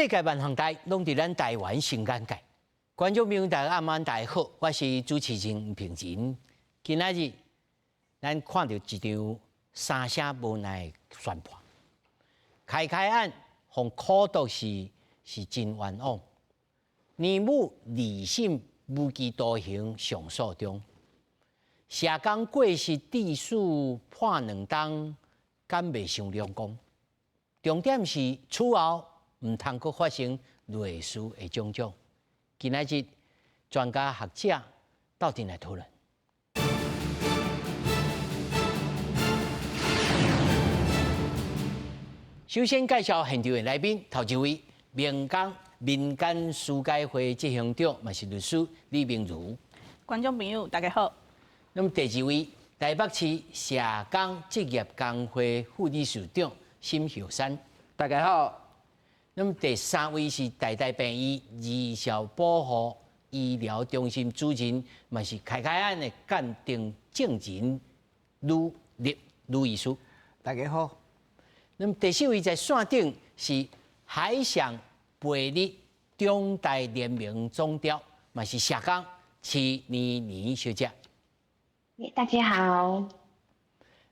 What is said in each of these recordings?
世界萬項代攏佇咱台灣新眼界。觀眾朋友大家暗晚大家好，我是主持人吳平仁。今仔日咱看著一場三聲無奈的宣判，凱凱案予苦毒是是真冤枉。年母二審無期徒刑上訴中，社工過失致死判兩冬，敢袂傷兩光？重點是此後毋通閣發生類似的種種。今仔日專家學者鬥陣來討論。首先介紹現場的來賓，頭一位民間民間司改會執行長，嘛是律師李明如。觀眾朋友大家好。那麼第二位台北市社工職業工會副理事長沈秀山，大家好。那麼第三位是台大病院兒少保護醫療中心主任，嘛是凱凱案的鑑定證人呂立呂醫師，大家好。那麼第四位在線頂是海上培力中台聯盟總召，嘛是社工齊妮妮小姐。大家好。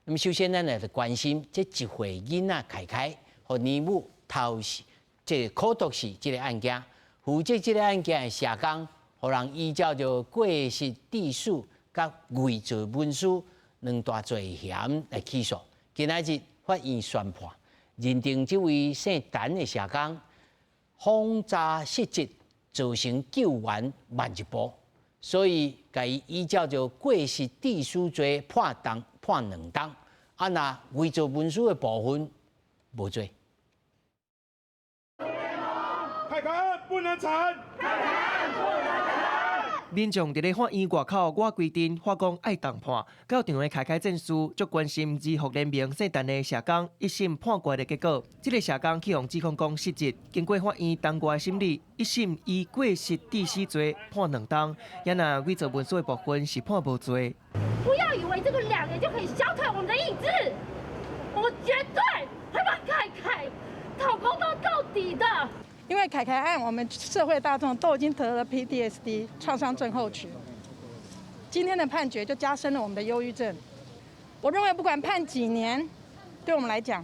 那麼首先咱來關心這一歲囡仔凱凱予奶母偷食，這個苦毒死這个案件，負責這个案件的社工，予人依照著過失致死佮偽造文書兩大罪嫌來起訴。今仔日法院宣判，認定這位姓陳的社工謊詐失職，造成救援慢一步，所以共伊依照著過失致死罪判重判兩冬。啊，若偽造文書的部分無罪。凱凱案不能成。民眾佇咧法院外口倚規陣發講愛重判，到場的凱凱戰士足關心兒福聯盟姓陳的社工一審判決的結果。這个社工去予指控講失職，經過法院當外審理，一審以過失致死罪判兩冬，也若偽造文書的部分是判無罪。不要以為這個2年就可以消退我們的意志，我絕對會幫凱凱討公道到底的。因為凱凱案，我們社會大眾都已經得了 PTSD 創傷症候群。今天的判決就加深了我們的憂鬱症。我認為不管判幾年，對我們來講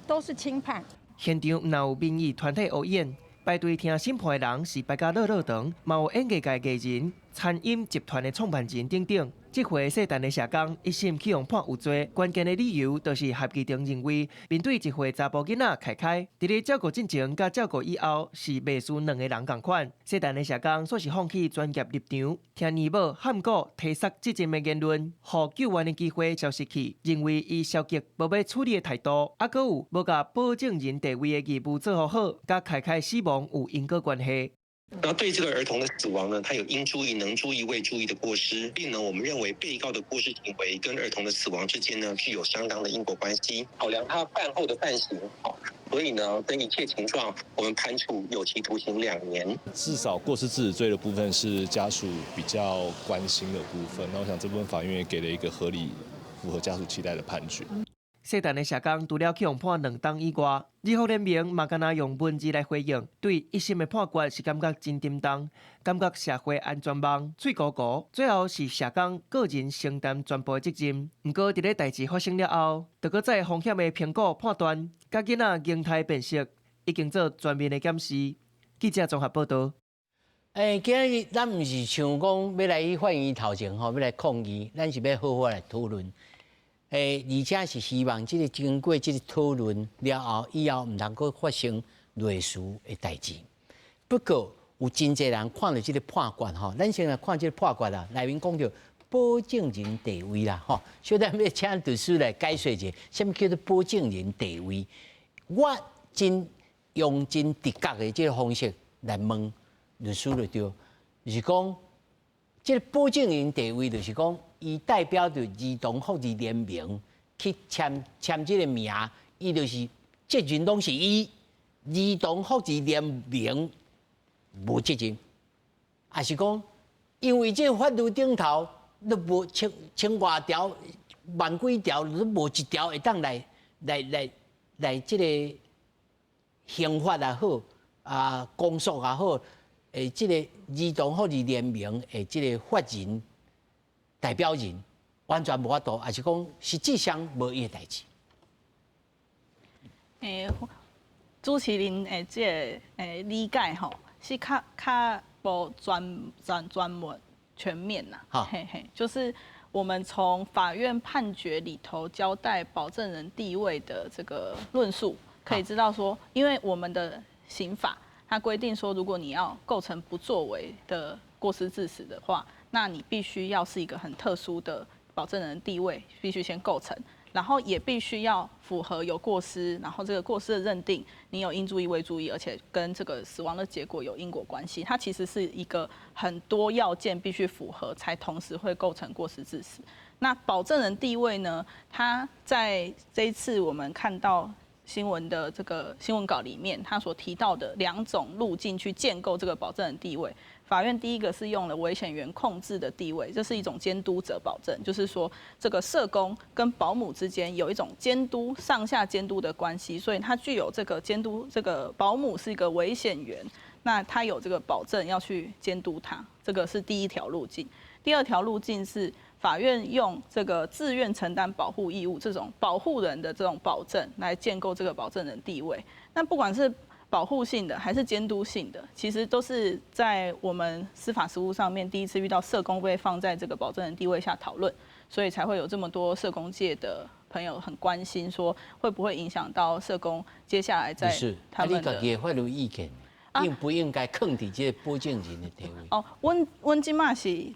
都是輕判。現場若有民意團體烏演，排隊聽審判的人是排甲落落長，嘛有演藝界藝人、餐飲集團的創辦人等等。這回姓陳的社工一審去予判有罪，關鍵的理由就是合議庭認為，面對一歲查埔囡仔凱凱，佇咧照顧進前佮照顧以後是袂輸兩个人仝款。姓陳的社工煞是放棄專業立場，聽奶母喊過推捒責任的言論，予救援的機會消失去，認為伊消極無欲處理的態度，猶閣有無共保證人地位的義務做予好，佮凱凱死亡有因果關係。那對這個兒童的死亡呢，他有應注意、能注意、未注意的過失，並呢，我們認為被告的過失行為跟兒童的死亡之間呢，具有相當的因果關係。考量他犯後的犯行，所以呢，跟一切情狀，我們判處有期徒刑2年。至少過失致死罪的部分是家屬比較關心的部分，那我想這部分法院也給了一個合理、符合家屬期待的判決。姓陳的社工除了去予判兩冬以外，兒福聯盟嘛敢若用文字來回應，對一審的判決是感覺真沉重，感覺社會安全網碎糊糊，最後是社工個人承擔全部的責任。毋過佇咧代誌發生了後，著閣再風險的評估判斷，共囡仔形態辨識已經做全面的檢視。記者綜合報導。欸，今仔日咱毋是像講欲來去法院頭前吼，欲來抗議，咱是欲好好來討論。欸，而且是希望這个經過這个討論了後，以後毋通閣發生類似的代誌。不過有真濟人看著這个判決吼，咱先來看這个判決啦，內面講著保證人地位啦，吼，小等欲請律師來解說一下，啥物叫做保證人地位？我真用真直覺的這个方式來問律師就對，就是講這个保證人地位，就是講伊代表著兒童福利聯盟去簽簽這个名，伊就是責任攏是伊，兒童福利聯盟無責任，抑是講因為這个法律頂頭都無千千外條、萬幾條，都無一條會當來來來來這个刑法也好，啊公訴也好，這个兒童福利聯盟的這个法人代表人，完全無法度，抑是講實際上無伊的代誌。主持人的這个理解吼，是較較無專專專門全面啦。嘿嘿，就是我們從法院判決裡頭交代保證人地位的這個論述，可以知道說，因為我們的刑法它規定說，如果你要構成不作為的過失致死的話，那你必須要是一個很特殊的保證人地位，必須先構成。然後也必須要符合有過失，然後這個過失的認定，你有應注意未注意，而且跟這個死亡的結果有因果關係，它其實是一個很多要件必須符合，才同時會構成過失致死。那保證人地位呢？他在這一次我們看到新聞的這個新聞稿裡面，他所提到的兩種路徑去建構這個保證人地位。法院第一個是用了危險源控制的地位，這是一種監督者保證，就是說這個社工跟保姆之間有一種監督上下監督的關係，所以他具有這個監督，這個保姆是一個危險源，那他有這個保證要去監督他，這個是第一條路徑。第二條路徑是法院用這個自願承擔保護義務這種保護人的這種保證來建構這個保證人地位。那不管是保護性的還是監督性的，其實都是在我們司法實務上面第一次遇到社工被放在這個保證人地位下討論，所以才會有這麼多社工界的朋友很關心，說會不會影響到社工接下來在他們的。你自己的法律意見，應不應該囥佇這個保證人的地位？哦，阮阮這馬是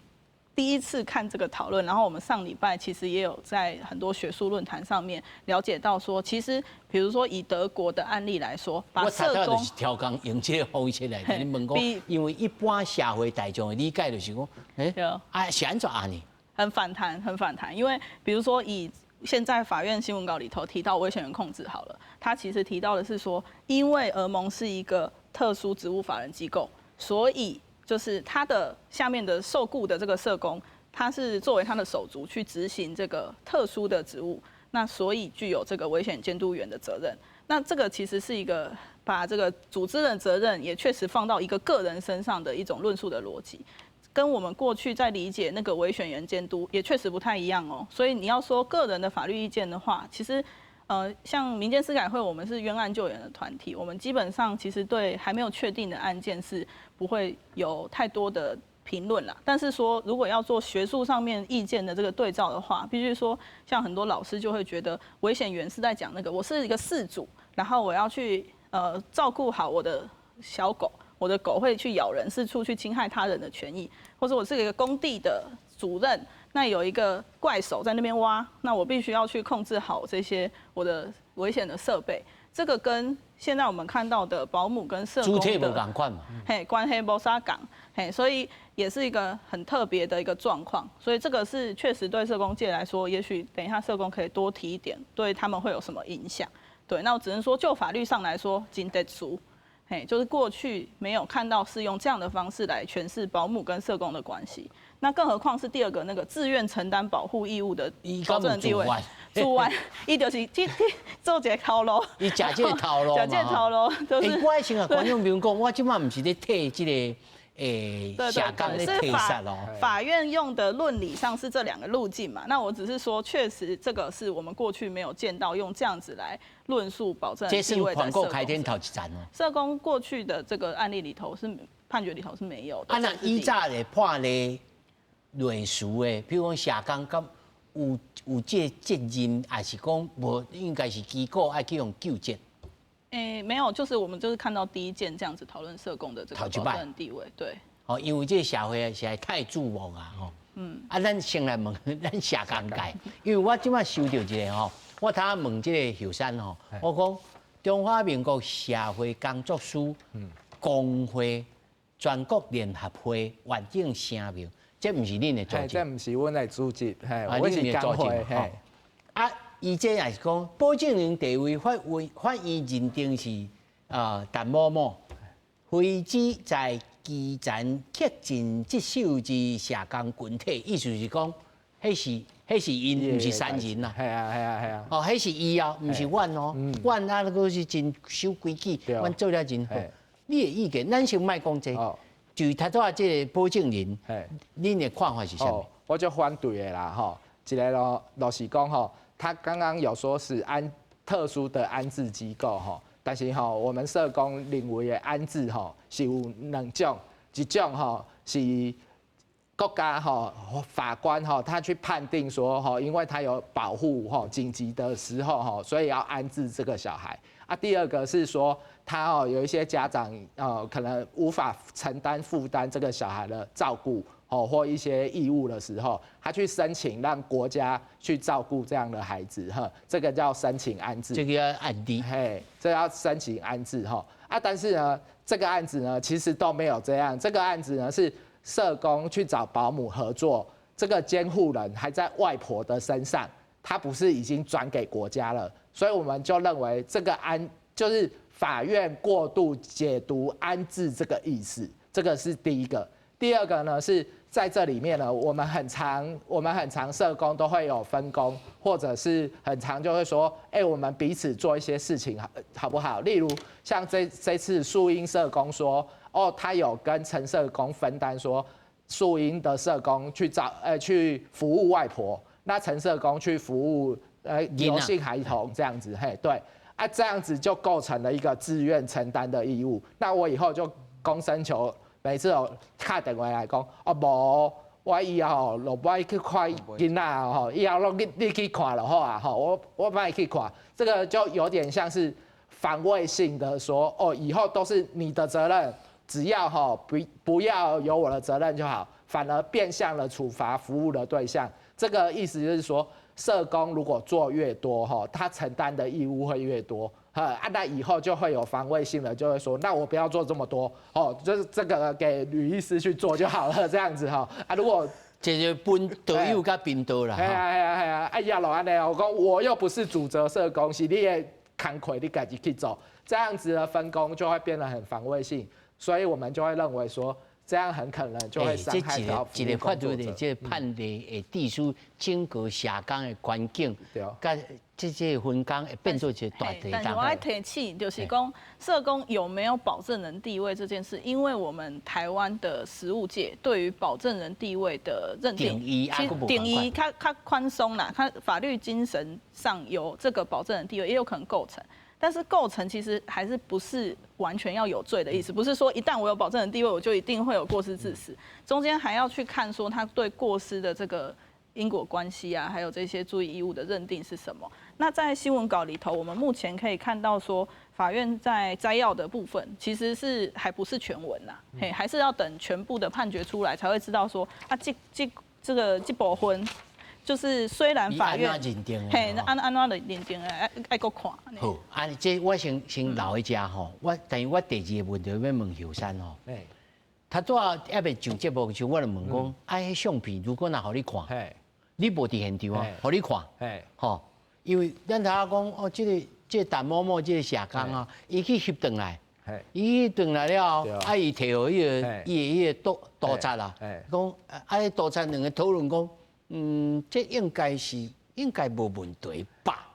第一次看這個討論，然後我們上禮拜其實也有在很多學術論壇上面了解到說，其實比如說以德國的案例來說，把社工我就是刁工用這個方式來共你問講，因為一般社會大眾的理解就是講，啊是按怎按呢？很反彈，很反彈，因為比如說以現在法院新聞稿裡頭提到危險源控制好了，他其實提到的是說，因為兒盟是一個特殊職務法人機構，所以就是他的下面的受僱的這個社工，他是作為他的手足去執行這個特殊的職務，那所以具有這個危險監督員的責任。那這個其實是一個把這個組織的責任也確實放到一個個人身上的一種論述的邏輯，跟我們過去在理解那個危險源監督也確實不太一樣哦。所以你要說個人的法律意見的話，其實像民間司改會，我們是冤案救援的團體，我們基本上其實對還沒有確定的案件是不會有太多的評論啦。但是說，如果要做學術上面意見的這個對照的話，必須說，像很多老師就會覺得危險源是在講那個，我是一個飼主，然後我要去照顧好我的小狗，我的狗會去咬人，是出去侵害他人的權益，或者我是一個工地的主任。那有一個怪手在那邊挖，那我必須要去控制好這些我的危險的設備。這個跟現在我們看到的保姆跟社工的主體無仝款嘛，嘿，關係無啥仝，嘿，所以也是一個很特別的一個狀況。所以這個是確實對社工界來說，也許等一下社工可以多提一點，對他們會有什麼影響？對，那我只能說就法律上來說，真特殊，嘿，就是過去沒有看到是用這樣的方式來詮釋保姆跟社工的關係。那更何況是第二個那個自願承擔保護義務的保證人地位，主管，伊就是去做一个頭路，伊食這个頭路，食這个頭路，就是。我先共觀眾朋友講，我這馬毋是咧替這個社工咧替殺哦。法院用的論理上是這兩個路徑嘛？那我只是說，確實這個是我們過去沒有見到用這樣子來論述保證人地位的社工。開天頭一層哦。社工過去的這個案例裡頭是判決裡頭是沒有的。啊，那以早的判例類似的，比如講社工，敢有這個責任，抑是講無應該是機構愛去予究責？沒有，就是我們就是看到第一件這樣子討論社工的這個保證人地位，對。哦，因為這個社會實在太注目啊，吼。嗯。啊，咱先來問咱社工界，因為我這馬收著一個吼，我頭仔問這個壽山吼，我講中華民國社會工作師公會全國聯合會完整聲明。這毋是恁的組織，這毋是阮的組織，嘿，我是工會，嘿。啊，伊這也是講保證人地位法法院認定是啊，陳某某，非指在基層恪盡職守之社工群體，意思是講，彼是𪜶，毋是三人啦。係啊係啊係啊。哦，彼是伊哦，毋是阮哦。阮啊，閣是真守規矩，阮做了真好。你的意見，咱先莫講這個，就頭拄仔這個保證人，恁的看法是啥物？我就反對的啦，吼，一個咯，就是講吼，他剛剛有說是安特殊的安置機構吼，但是吼，我們社工認為的安置吼是有兩種，一種吼是國家吼法官吼他去判定說吼，因為他有保護吼緊急的時候吼，所以要安置這個小孩。啊，第二個是說他哦有一些家長可能無法承擔負擔這個小孩的照顧哦或一些義務的時候，他去申請讓國家去照顧這樣的孩子哈，這個叫申請安置。這個要安置。嘿，這要申請安置哈。啊，但是呢，這個案子呢其實都沒有這樣，這個案子呢是社工去找保姆合作，這個監護人還在外婆的身上，他不是已經轉給國家了，所以我們就認為這個安就是法院過度解讀安置這個意思，這個是第一個。第二個呢是在這裡面呢，我們很常社工都會有分工，或者是很常就會說，哎，我們彼此做一些事情好好不好？例如像這次樹英社工說，哦，他有跟陳社工分擔說，樹英的社工去找，去服務外婆，那陳社工去服務劉姓孩童這樣子，嘿，對，啊，這樣子就構成了一個自願承擔的義務。那我以後就公申求。每次哦，敲電話來講，哦無，我以後就無愛去看囡仔吼，以後攏你去看就好啊，吼，我無愛去看，這個就有點像是防衛性的說，哦，以後都是你的責任，只要吼不要有我的責任就好，反而變相了處罰服務的對象。這個意思就是說，社工如果做越多，吼，他承擔的義務會越多。啊，那以後就會有防衛性了，就會說，那我不要做這麼多，哦，就是這個給呂醫師去做就好了，這樣子哈。啊，如果這就分道友佮貧道啦。係啊係啊係啊，哎呀，老按呢，我講我又不是主責社工，是你的工課你家己去做，這樣子的分工就會變得很防衛性，所以我們就會認為說，這樣很可能就會傷害到服務工作者。這個法律的這個判例會致使整個社工的環境，佮這個分工會變做一個大地。但是我愛提醒，就是講社工有沒有保證人地位這件事，因為我們台灣的實務界對於保證人地位的認定，其實定義較較寬鬆啦，它法律精神上有這個保證人地位，也有可能構成。但是構成其實還是不是完全要有罪的意思，不是說一旦我有保證人地位，我就一定會有過失致死。中間還要去看說他對過失的這個因果關係啊，還有這些注意義務的認定是什麼。那在新聞稿裡頭，我們目前可以看到說，法院在摘要的部分其實是還不是全文呐，嘿，還是要等全部的判決出來才會知道說啊，這個這部分。就是雖然法院，嘿，按怎來認定的，愛閣看。好，啊，這我先留佇遮吼，我但是我第二個問題欲問秀山吼。他拄仔猶未上節目時，我就問講，啊，彼相片如果若予你看，你無佇現場啊，予你看，吼，因為咱頭仔講，哦，這個陳某某這個社工啊，伊去翕轉來，伊翕轉來了後，啊，伊提予彼個伊的彼個督察啊，講，啊，彼督察兩個討論講。嗯，這應該是應該無問題吧？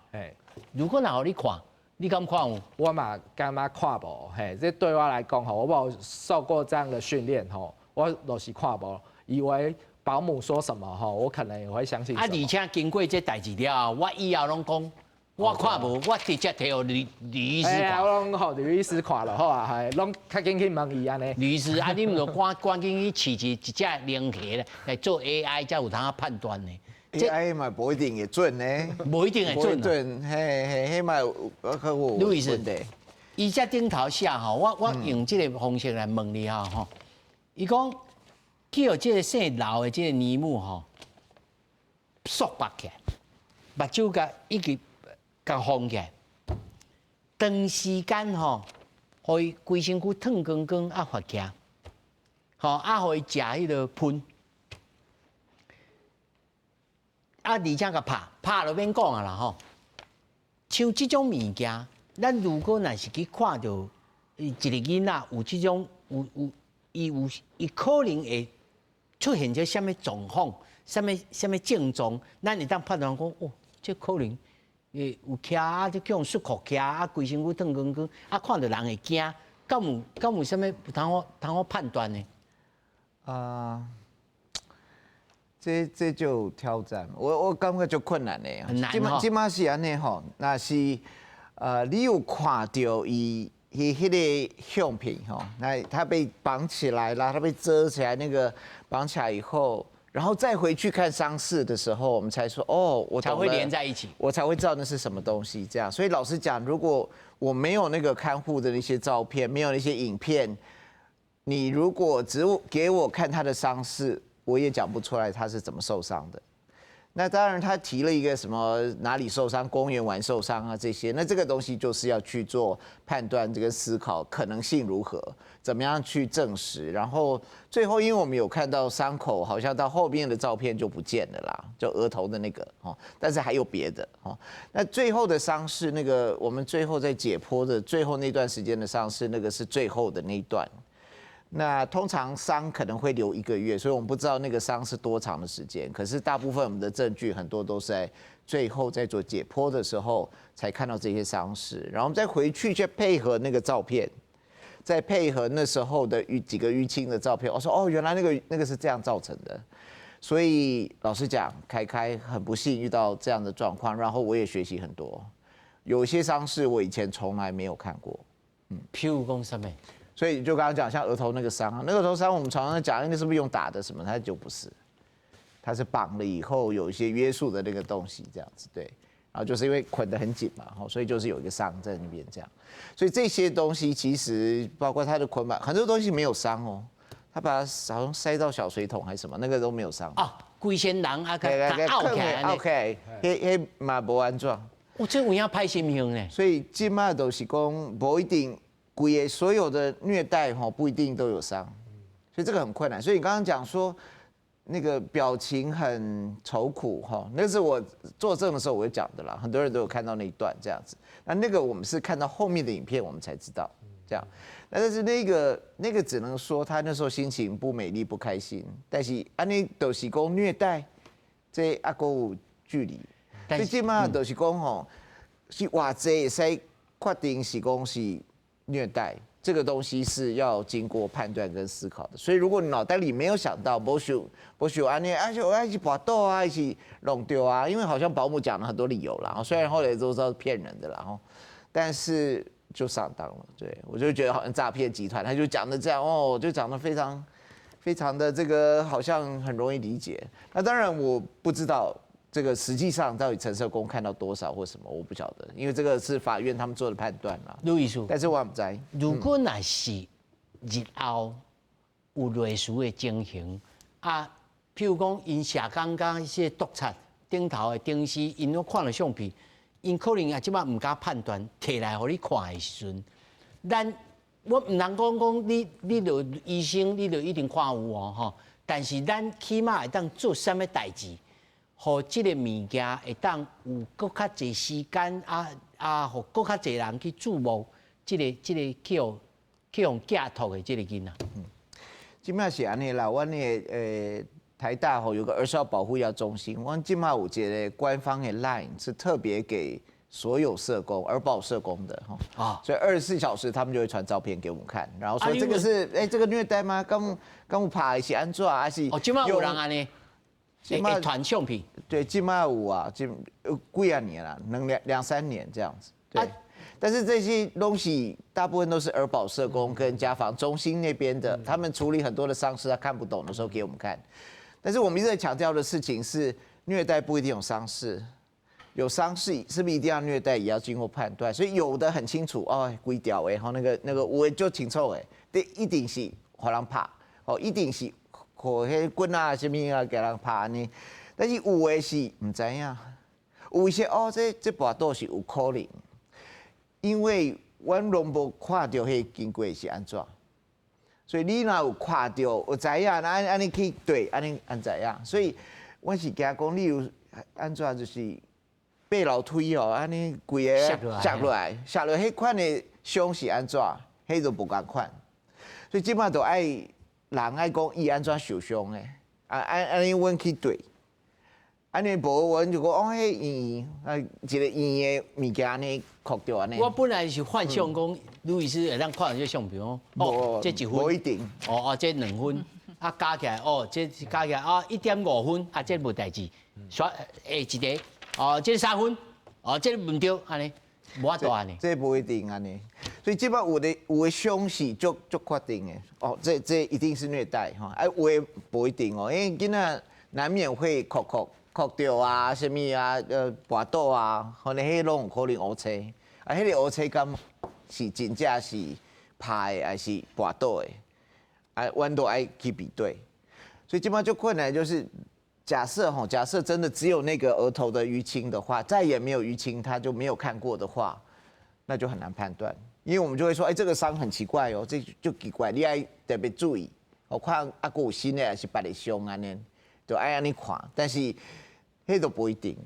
如果若予你看，你敢看無？我嘛感覺看無，嘿，這對我來講吼，我無受過這樣的訓練吼，我就是看無，以為保姆說什麼吼，我可能也會相信。啊，而且經過這代誌了後，我以後攏講，我看無，我直接提予呂呂醫師看。我攏予呂醫師看就好啊，嘿，攏較緊去問伊按呢。呂醫師，啊，你毋著趕緊去飼一隻靈體來做 AI，才有通判斷呢。 AI 嘛，無一定會準呢。無一定會準。嘿嘿，彼嘛有較有呂醫師，伊這頂頭寫吼，我用這個方式來問你哈吼。伊講去予這個姓劉的這個奶母吼，束縛起來，目睭共一直共封起來，長時間吼，予伊規身軀脫光光啊罰徛，吼啊予伊食彼個噴，啊而且共拍拍就免講啊啦吼。像這種物件，咱如果若是去看著一個囡仔有這種有有伊有伊可能會出現這啥物狀況，啥物症狀，咱會當判斷講，哦，這可能會有徛啊，這叫人束縛徛啊，規身軀脫光光，啊，看著人會驚，敢有啥物通好判斷呢？啊，這就挑戰，我感覺就困難的。很難。這馬是按呢吼，若是你有看著伊彼个相片吼，那他被綁起來啦，他被遮起來，那個綁起來以後，然後再回去看傷勢的時候，我們才說哦，我才會連在一起，我才會知道那是什麼東西。這樣，所以老實講，如果我沒有那個看護的那些照片，沒有那些影片，你如果只給我看他的傷勢，我也講不出來他是怎麼受傷的。那當然，他提了一個什麼哪裡受傷，公園玩受傷啊這些，那這個東西就是要去做判斷，這個思考可能性如何，怎麼樣去證實。然後最後，因為我們有看到傷口，好像到後面的照片就不見了啦，就額頭的那個哦，但是還有別的哦。那最後的傷勢，那個我們最後在解剖的最後那段時間的傷勢，那個是最後的那一段。那通常傷可能會留一個月，所以我們不知道那個傷是多長的時間。可是大部分我們的證據很多都是在最後在做解剖的時候才看到這些傷勢，然後我們再回去去配合那個照片，再配合那時候的幾個淤青的照片，我說哦，原來那個是這樣造成的。所以老實講，凱凱很不幸遇到這樣的狀況，然後我也學習很多，有些傷勢我以前從來沒有看過。嗯，譬如講什麼？所以就剛剛講，像額頭那個傷啊，那個額頭傷，我們常常講，那個是不是用打的什麼？它就不是，它是綁了以後有一些約束的那個東西，這樣子對。然後就是因為捆得很緊嘛，所以就是有一個傷在那邊這樣。所以這些東西其實包括它的捆綁，很多東西沒有傷哦。他把它好像塞到小水桶還是什麼，那個都沒有傷。啊，規身人啊，共拗起來。 OK，彼彼嘛無按怎。我這有影歹心胸呢。所以這馬就是講，無一定。規个所有的虐待吼不一定都有傷，所以這個很困難。所以你剛剛講說那個表情很愁苦哈，那是我作證的時候我就講的啦，很多人都有看到那一段這樣子。那個我們是看到後面的影片我們才知道這樣。那但是那個只能說他那時候心情不美麗不開心，但是按呢就是講虐待，這猶閣有距離。所以這馬就是講吼，是偌濟會使確定是講是虐待這個東西是要經過判斷跟思考的，所以如果你腦袋裡沒有想到，無想無想按呢，啊就啊是跋倒啊，還是弄丟啊，因為好像保姆講了很多理由啦，雖然後來都知道是騙人的啦，但是就上當了。對，我就覺得好像詐騙集團，他就講的這樣哦，就講的非常非常的這個好像很容易理解。那當然我不知道這個實際上到底陳社工看到多少或什麼，我不曉得，因為這個是法院他們做的判斷啦。盧醫師，但是我毋知。如果若是日後有類似的情形啊，譬如講𪜶社工佮彼些督察頂頭的頂司，𪜶攏看著相片，𪜶可能也這擺毋敢判斷，提來予你看的時陣，咱我毋通講講你著醫生，你著一定看有哦吼，但是咱起碼會當做啥物代誌？予這個物件會當有閣較濟時間啊啊，予閣較濟人去注目這個去予寄託的這個囡仔。嗯，這馬是按呢啦，阮的台大吼有個兒少保護藥中心，阮這馬有一個官方的 LINE 是特別給所有社工、兒保社工的吼。啊，所以24小時他們就會傳照片給我們看，然後說這個是這個虐待嗎？敢敢有拍是按怎還是？哦，這馬有人按呢。這馬傳相片，對，這馬有啊，這幾仔年啦，兩三年這樣子。對，但是這些東西大部分都是兒保社工跟家防中心那邊的，他們處理很多的傷勢，他看不懂的時候給我們看。但是我們一直在強調的事情是，虐待不一定有傷勢，有傷勢是不是一定要虐待，也要經過判斷。所以有的很清楚哦，規條的，吼那個我就清楚的，對，一定是予人拍，哦，一定是。予彼棍啊，啥物啊，共人拍呢？但是有的是毋知影，有一些哦，這跋倒是有可能，因為阮攏無看著彼經過是按怎，所以你若有看著有知影，按按呢去對，按呢按知影，所以我是驚講你有按怎就是爬樓梯哦，按呢規个摔落來，摔落彼款的傷是按怎，彼就無仝款，所以這馬就愛。人愛講伊按怎受傷的，啊按按呢阮去對，按呢無，阮就講哦，彼圓啊，一个圓的物件按呢箍著按呢。我本來是幻想講，呂醫師會當看著這相片哦，哦，這一分，無一定，哦哦，這兩分，啊加起來，哦，這加起來啊1.5分，啊這無代誌，煞下一个，哦，這3分，哦，這毋對，按呢，無法度按呢。這無一定按呢，所以這擺有的傷是足足確定的，哦，這一定是虐待吼，啊有的無一定哦，因為囡仔難免會哭哭。哭著啊，啥物啊，跋倒啊，可能彼攏有可能烏青，啊，彼个烏青敢是真正是拍的，還是跋倒的？啊，阮都愛去比對。所以這擺就困難，就是假設吼，假設真的只有那個額頭的淤青的話，再也沒有淤青，他就沒有看過的話，那就很難判斷，因為我們就會說，哎，這個傷很奇怪哦，這就奇怪，你愛特別注意，我看啊，閣有新的還是別的傷按呢，就愛按呢看，但是。彼都無一定，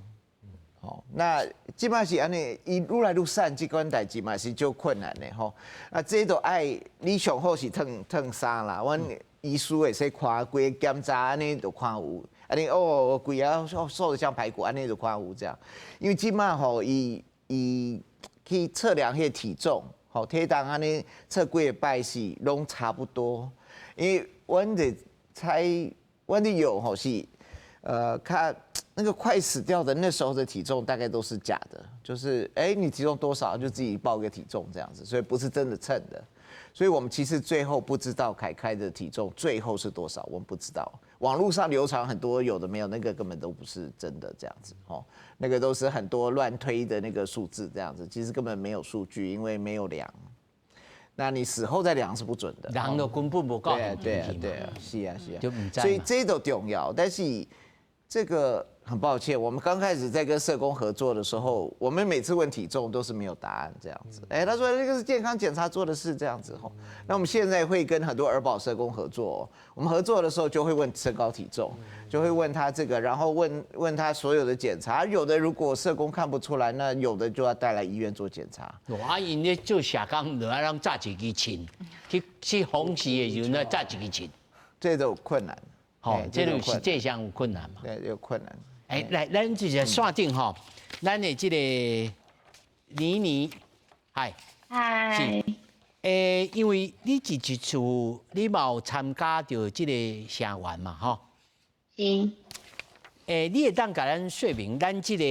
吼，那這擺是按呢，伊愈來愈瘦，這款代誌嘛是足困難的吼。啊，這都愛你上好是褪褪衫啦，阮醫師會使看規个檢查按呢就看有，按呢哦，規个瘦得像排骨，按呢就看有這樣。因為這擺吼，伊伊去測量彼個體重，吼體重按呢測幾个擺是攏差不多，因為阮的猜，阮的有吼是，較。那個快死掉的那時候的體重大概都是假的，就是哎，你體重多少就自己報個體重這樣子，所以不是真的稱的。所以我們其實最後不知道凱凱的體重最後是多少，我們不知道。網絡上流傳很多有的沒有，那個根本都不是真的這樣子哦，那個都是很多亂推的那個數字這樣子，其實根本沒有數據，因為沒有量。那你死後再量是不準的。人都根本無夠。對啊對啊對啊，是啊是啊。就毋知。所以這都重要，但是這個。很抱歉，我們剛開始在跟社工合作的時候，我們每次問體重都是沒有答案這樣子。哎，他說那個是健康檢查做的事這樣子吼。那我們現在會跟很多兒保社工合作，我們合作的時候就會問身高體重，就會問他這個，然後問問他所有的檢查。有的如果社工看不出來，那有的就要帶來醫院做檢查。啊，𪜶咧做社工就愛攏紮一支秤，去去訪視的時陣，紮一支秤，這都困難。吼，這個實際上有困難嘛？對，有困難。哎，來，咱就是線頂吼，咱的這個妮妮，嗨，嗨，是，欸，因為你這一次你嘛有參加著這個聲援嘛，吼，是，欸，你會當共咱說明，咱這個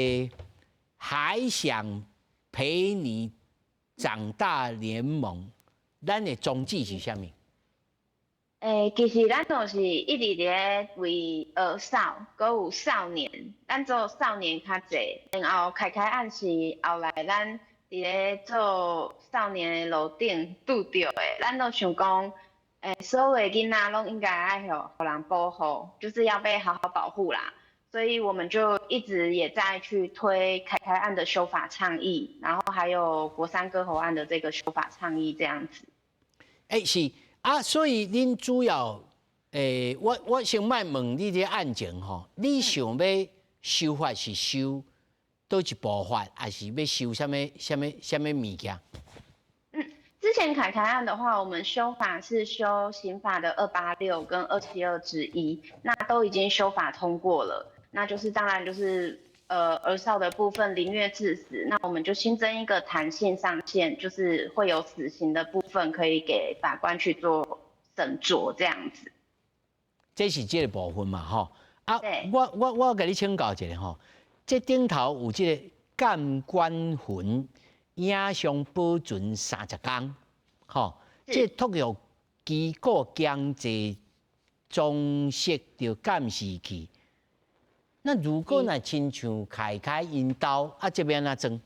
還想陪你長大聯盟，咱的宗旨是啥物？欸，其實咱都是一直佇咧為兒少，閣有少年，咱做少年較濟，然後凱凱案是後來咱佇咧做少年的路頂拄著的，咱都想講，欸，所有的囡仔攏應該愛予人保護，就是要被好好保護啦。所以我們就一直也在去推凱凱案的修法倡議，然後還有國三割喉案的這個修法倡議這樣子。欸，是。啊，所以恁主要，欸，我先莫問你這案情吼，你想欲修法是修佗一部法，還是欲修啥物啥物啥物物件？嗯，之前凱凱案的話，我們修法是修刑法的286跟272之1，那都已經修法通過了，那就是當然就是兒少的部分凌虐致死，那我們就新增一個彈性上限，就是會有死刑的部分可以給法官去做審酌這樣子。這是這個部分嘛，吼。啊，我共你請教一下吼，這頂頭有這個監管痕影像保存30工，吼，這托育機構強制裝設著監視器。那如果若親像凱凱𪜶兜，啊，這欲按怎裝？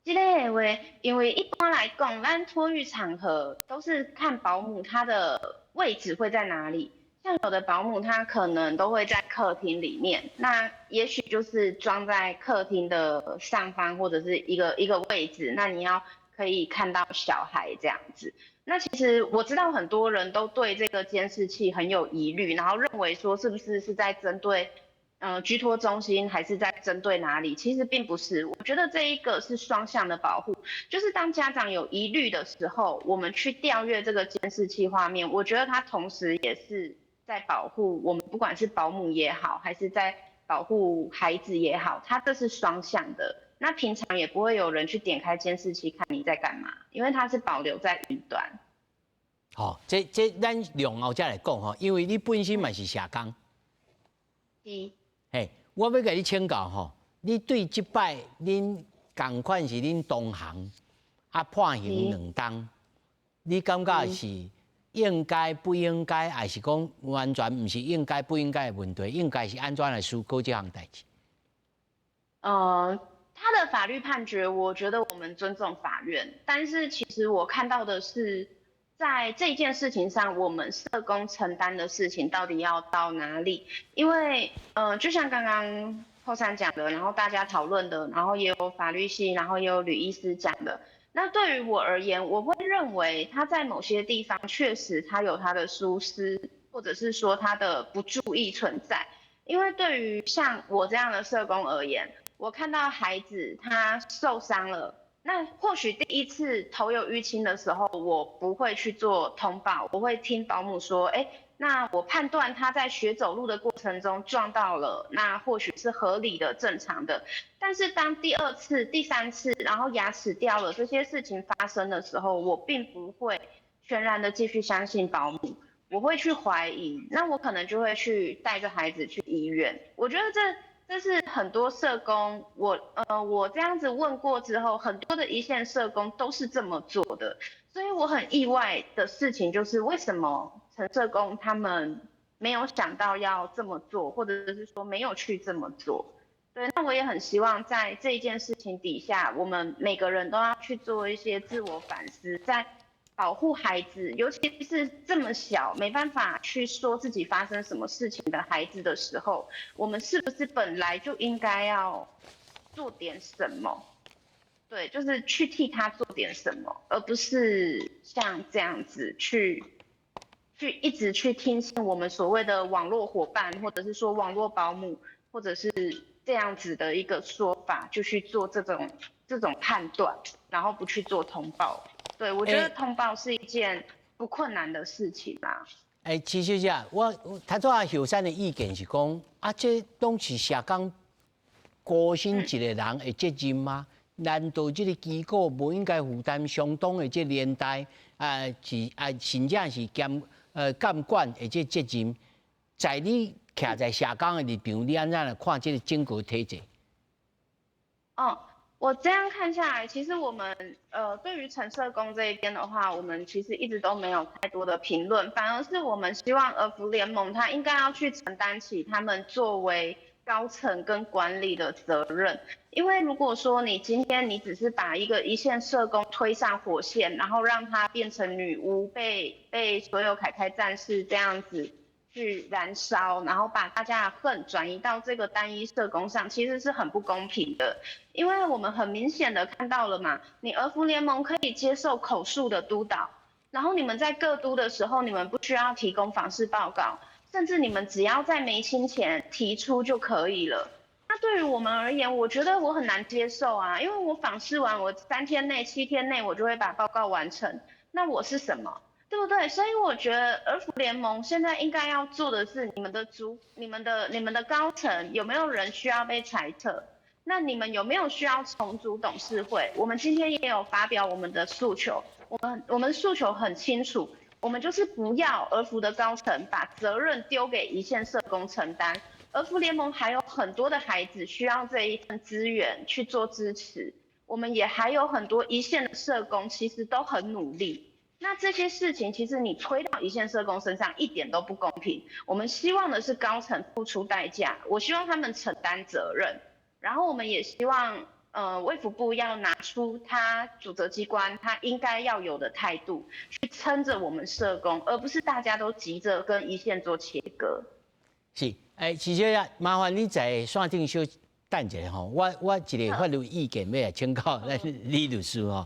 這个的話，因為一般來講，咱托育場合都是看保姆她的位置會在哪裡。像有的保姆，她可能都會在客廳裡面，那也許就是裝在客廳的上方或者是一個一個位置，那你要可以看到小孩這樣子。那其實我知道很多人都對這個監視器很有疑慮，然後認為說是不是是在針對居托中心還是在針對哪裡？其實並不是，我覺得這一個是雙向的保護，就是當家長有疑慮的時候，我們去調閱這個監視器畫面，我覺得它同時也是在保護我們，不管是保姆也好，還是在保護孩子也好，它這是雙向的。那平常也不會有人去點開監視器看你在幹嘛，因為它是保留在雲端。好，這咱兩後再來講吼，因為你本身嘛是社工。是。嘿，我欲共你請教吼，你對這擺恁仝款是恁同行啊判刑兩冬，你感覺是應該不應該，還是講完全毋是應該不應該的問題？應該是按怎來思考這項代誌？他的法律判決，我覺得我們尊重法院，但是其實我看到的是，在這件事情上，我們社工承擔的事情到底要到哪裡？因為，就像剛剛後山講的，然後大家討論的，然後也有法律系，然後也有呂醫師講的。那對於我而言，我會認為他在某些地方確實他有他的疏失，或者是說他的不注意存在。因為對於像我這樣的社工而言，我看到孩子他受傷了，那或許第一次頭有淤青的時候，我不會去做通報，我會聽保姆說，哎，那我判斷他在學走路的過程中撞到了，那或許是合理的、正常的。但是當第二次、第三次，然後牙齒掉了這些事情發生的時候，我並不會全然的繼續相信保姆，我會去懷疑，那我可能就會去帶着孩子去醫院。我覺得這是很多社工，我這樣子問過之後，很多的一線社工都是這麼做的，所以我很意外的事情就是，為什麼陳社工他們沒有想到要這麼做，或者是說沒有去這麼做？對，那我也很希望在這件事情底下，我們每個人都要去做一些自我反思，在保護孩子，尤其是這麼小，沒辦法去說自己發生什麼事情的孩子的時候，我們是不是本來就應該要做點什麼？對，就是去替他做點什麼，而不是像這樣子去一直去聽信我們所謂的網絡夥伴，或者是說網絡保姆，或者是這樣子的一個說法，就去做這種判斷，然後不去做通報。對，我覺得通報是一件不困難的事情啦。欸，齊小姐，我頭拄仔後山的意見是講，啊，這攏是社工孤身一個人的責任嗎？難道這個機構無應該負擔相當的這連帶啊？是啊，甚至是兼監管的這責任？在你徛在社工的立場，你按怎來看這個整個體制？哦。我這樣看下來，其實我們對於陳社工這一邊的話，我們其實一直都沒有太多的評論，反而是我們希望兒福聯盟他應該要去承擔起他們作為高層跟管理的責任，因為如果說你今天你只是把一個一線社工推上火線，然後讓他變成女巫，被所有凱凱戰士這樣子去燃燒，然後把大家的恨轉移到這個單一社工上，其實是很不公平的。因為我們很明顯的看到了嘛，你兒福聯盟可以接受口述的督導，然後你們在各督的時候，你們不需要提供訪視報告，甚至你們只要在媒親前提出就可以了。那對於我們而言，我覺得我很難接受啊，因為我訪視完，我3天內、7天內我就會把報告完成，那我是什麼？對不對？所以我覺得兒福聯盟現在應該要做的是，你們的主、你們的高層有沒有人需要被裁撤？那你們有沒有需要重組董事會？我們今天也有發表我們的訴求，我們訴求很清楚，我們就是不要兒福的高層把責任丟給一線社工承擔。兒福聯盟還有很多的孩子需要這一份資源去做支持，我們也還有很多一線的社工其實都很努力。那這些事情其實你推到一線社工身上一點都不公平。我們希望的是高層付出代價，我希望他們承擔責任，然後我們也希望，衛福部要拿出他主責機關他應該要有的態度，去撐着我們社工，而不是大家都急着跟一線做切割。是，欸，齊小姐，麻煩你在線頂小等一下吼，我一個法律意見欲來請教咱李律師吼。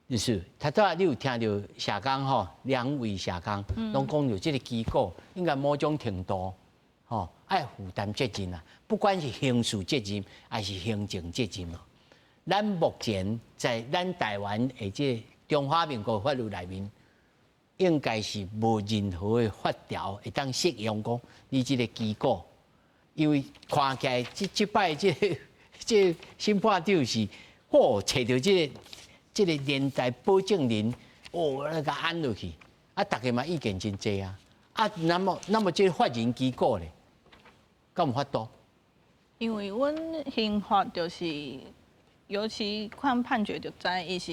律師，頭拄仔你有聽著社工吼，兩位社工攏講著這個機構應該某種程度吼愛負擔責任啊，不管是刑事責任還是行政責任。咱目前在咱台灣的這中華民國法律內面，應該是無任何的法條會當適用講你這個機構，因為看起來這這擺這這審判長是，嚯，揣著這個連帶保證人，哦，來共按落去，啊，大家嘛意見真濟啊，啊，那麼這個法人機構咧，敢有法度？因為阮刑法就是，尤其看判決就知，伊是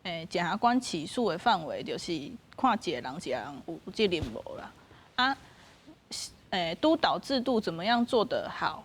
檢察官起訴的範圍，就是看一個人一個人有責任無啦。啊，督導制度怎麼樣做得好？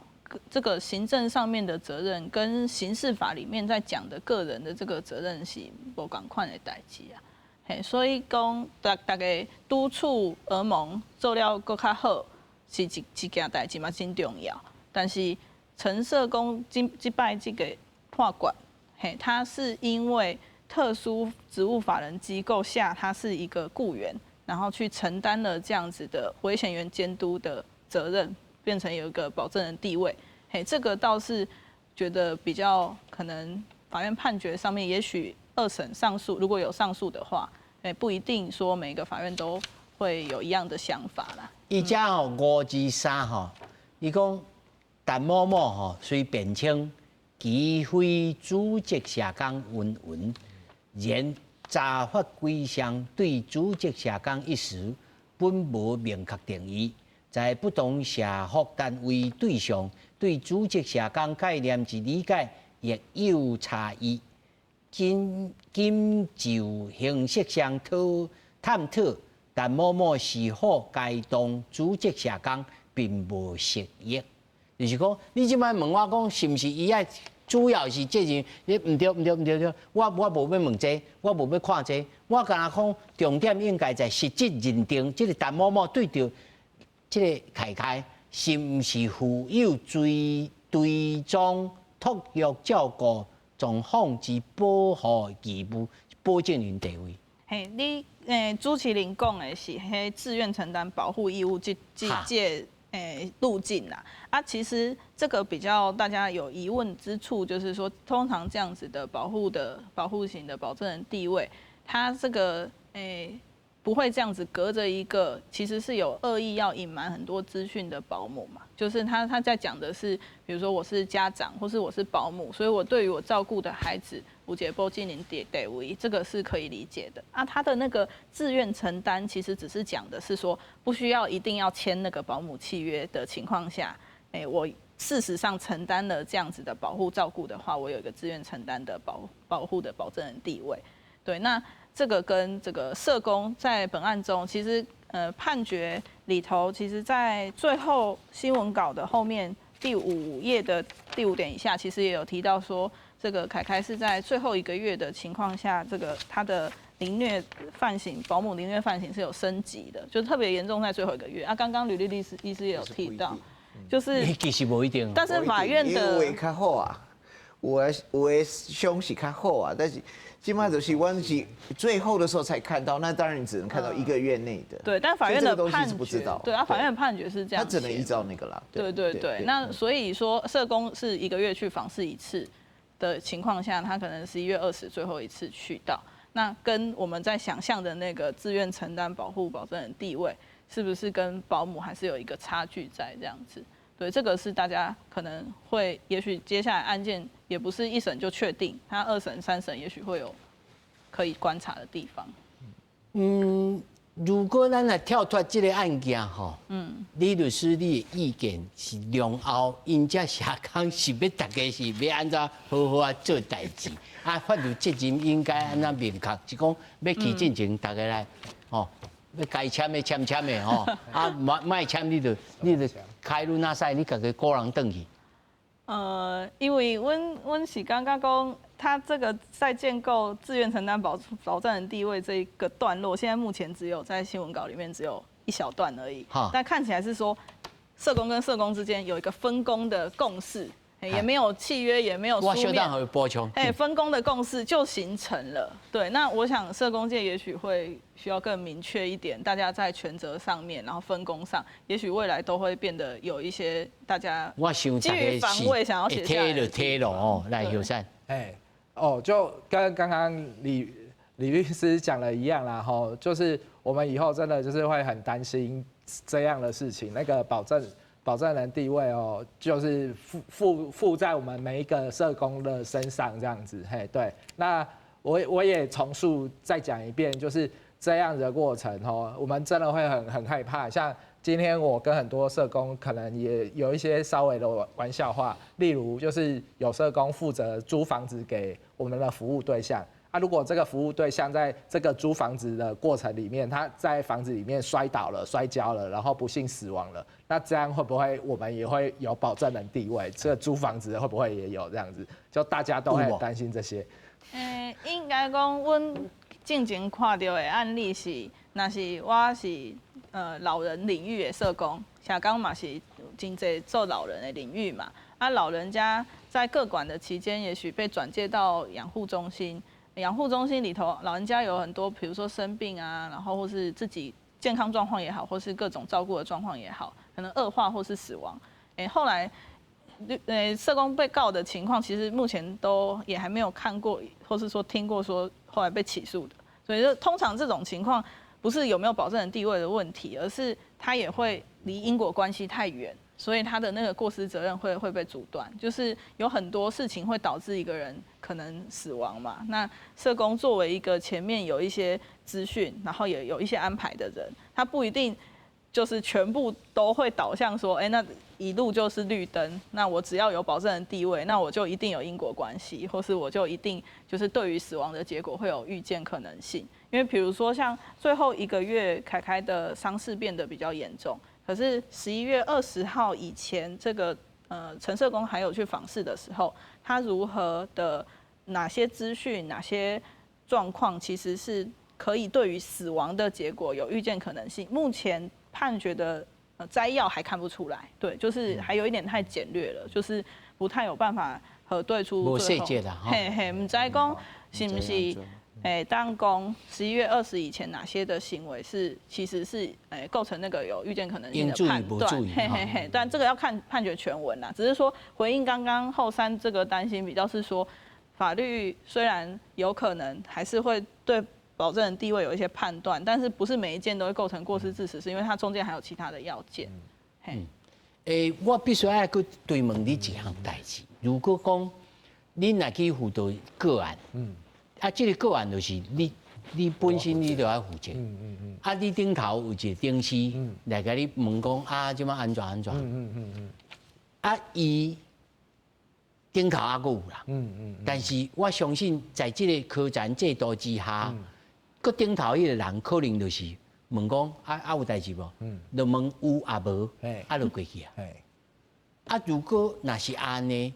這個行政上面的責任跟刑事法裡面在講的個人的這個責任是無仝款的代誌啊。嘿，所以講，逐家督促兒盟做了閣較好，是一件代誌嘛，真重要。但是陳社工這這擺這個判決，嘿，他是因為特殊職務法人機構下，他是一個僱員，然後去承擔了這樣子的危險源監督的責任，變成有一個保證人地位。嘿，這個倒是覺得比較可能，法院判決上面，也許二審上訴如果有上訴的話，不一定說每個法院都會有一樣的想法啦。伊遮吼523吼，伊講陳某某吼雖辯稱其非主責社工云云，然查法規上對主責社工一詞本無明確定義，在不同社福單位對象對主責社工概念之理解亦有差異。僅僅就形式上討探討陳某某是否該當主責社工，並無實益。就是講，你這擺問我講，是毋是伊愛主要是責任？你毋對，毋對，毋對，對，我無欲問這個，我無欲看這個，我敢若講重點應該在實質認定，這個陳某某對著這個凱凱是毋是負有追追蹤托育照顧狀況之保護義務、保證人地位。嘿，你朱麒麟講的是彼自願承擔保護義務這路徑啦。啊，其實這個比較大家有疑問之處，就是說，通常這樣子的保護型的保證人地位，他這個不會這樣子隔着一個，其實是有惡意要隱瞞很多資訊的保姆嘛。就是他在講的是，比如說我是家長，或是我是保姆，所以我對於我照顧的孩子，有一個保證人地位，這個是可以理解的。啊，他的那個自願承擔，其實只是講的是說，不需要一定要簽那個保姆契約的情況下，我事實上承擔了這樣子的保護照顧的話，我有一個自願承擔的保護的保證人地位。對，那這個跟這個社工在本案中，其實判決裡頭，其實在最後新聞稿的後面第5頁的第5點以下，其實也有提到說，這個凱凱是在最後一個月的情況下，這個他的凌虐犯行，保姆凌虐犯行是有升級的，就特別嚴重在最後一個月。啊，剛剛呂律師醫師也有提到，就是其實無一定，但是法院的有的較好啊，有的傷是較好啊，但是這擺就是阮是最後的時候才看到，那當然你只能看到一個月內的。對，但法院的判決不知道。對啊，法院的判決是這樣。他只能依照那個啦。對對對，那所以說社工是一個月去訪視一次的情況下，他可能11月20最後一次去到，那跟我們在想象的那個自願承擔保護保證人地位，是不是跟保姆還是有一個差距在這樣子？對，這個是大家可能會，也許接下來案件也不是一審就確定，他2審、3審也許會有可以觀察的地方。嗯，如果咱來跳脫這個案件吼，李律師你的意見是兩後𪜶這社工是欲大家是欲按怎好好啊做代誌，啊法律責任應該按怎明確，是講欲去進前大家來，吼，欲該簽的簽簽的吼，啊莫簽你就開路那使，你家己個人轉去。因為阮是感覺講，他這個在建構自願承擔保證人地位這一個段落，現在目前只有在新聞稿裡面只有一小段而已。但看起來是說，社工跟社工之間有一個分工的共識，也沒有契約，也沒有書面。補充。分工的共識就形成了。對，那我想社工界也許會需要更明確一點，大家在權責上面，然後分工上，也許未來都會變得有一些大家基於防衛想要寫下來。貼就貼了哦，來友善。哦，就跟剛剛李律師講的一樣啦，吼，就是我們以後真的就是會很擔心這樣的事情，那個保證保证人地位哦，就是附在我们每一个社工的身上这样子。嘿，对。那我也重述再讲一遍，就是这样的过程哦，我们真的会很害怕。像今天我跟很多社工可能也有一些稍微的玩笑话，例如就是有社工负责租房子给我们的服务对象。啊，如果这个服务对象在这个租房子的过程里面，他在房子里面摔倒了、摔跤了，然后不幸死亡了，那这样会不会我们也会有保证人地位？这个租房子会不会也有这样子？就大家都会很担心这些。欸，应该讲，阮进前看著的案例是，若是我是老人领域的社工，社工嘛是真济做老人的领域嘛。啊，老人家在个管的期间，也许被转介到养护中心。养护中心里头，老人家有很多，比如说生病啊，然后或是自己健康状况也好，或是各种照顾的状况也好，可能恶化或是死亡。欸，后来，社工被告的情况，其实目前都也还没有看过，或是说听过说后来被起诉的。所以就通常这种情况，不是有没有保证人地位的问题，而是他也会离因果关系太远。所以他的那个过失责任会被阻断，就是有很多事情会导致一个人可能死亡嘛。那社工作为一个前面有一些资讯，然后也有一些安排的人，他不一定就是全部都会导向说，哎，那一路就是绿灯，那我只要有保证人地位，那我就一定有因果关系，或是我就一定就是对于死亡的结果会有预见可能性。因为比如说像最后一个月凯凯的伤势变得比较严重。可是11月20号以前，这个陈社工还有去访视的时候，他如何的哪些资讯、哪些状况，其实是可以对于死亡的结果有预见可能性。目前判决的摘要还看不出来，对，就是还有一点太简略了，就是不太有办法核对出。无细节啦，嘿嘿，毋知讲是毋是？欸，当讲11月20以前哪些的行为是其实是构成那个有预见可能性的判断，嘿嘿嘿，但这个要看判决全文啦。只是说回应刚刚后山这个担心，比较是说法律虽然有可能还是会对保证人地位有一些判断，但是不是每一件都会构成过失致死，是因为它中间还有其他的要件。嘿，欸，我必须爱阁追问你一项代志。如果讲你若去辅导个案，啊，这个个案就是你本身你就爱负责。啊，你顶头有一个顶司来共你问讲啊，这马按怎按怎。啊，伊顶头犹阁有人。但是我相信，在这个科层制度之下，阁顶头彼个人可能就是问讲啊有代志无？就问有抑无，啊就过去啊。啊，如果若是按呢？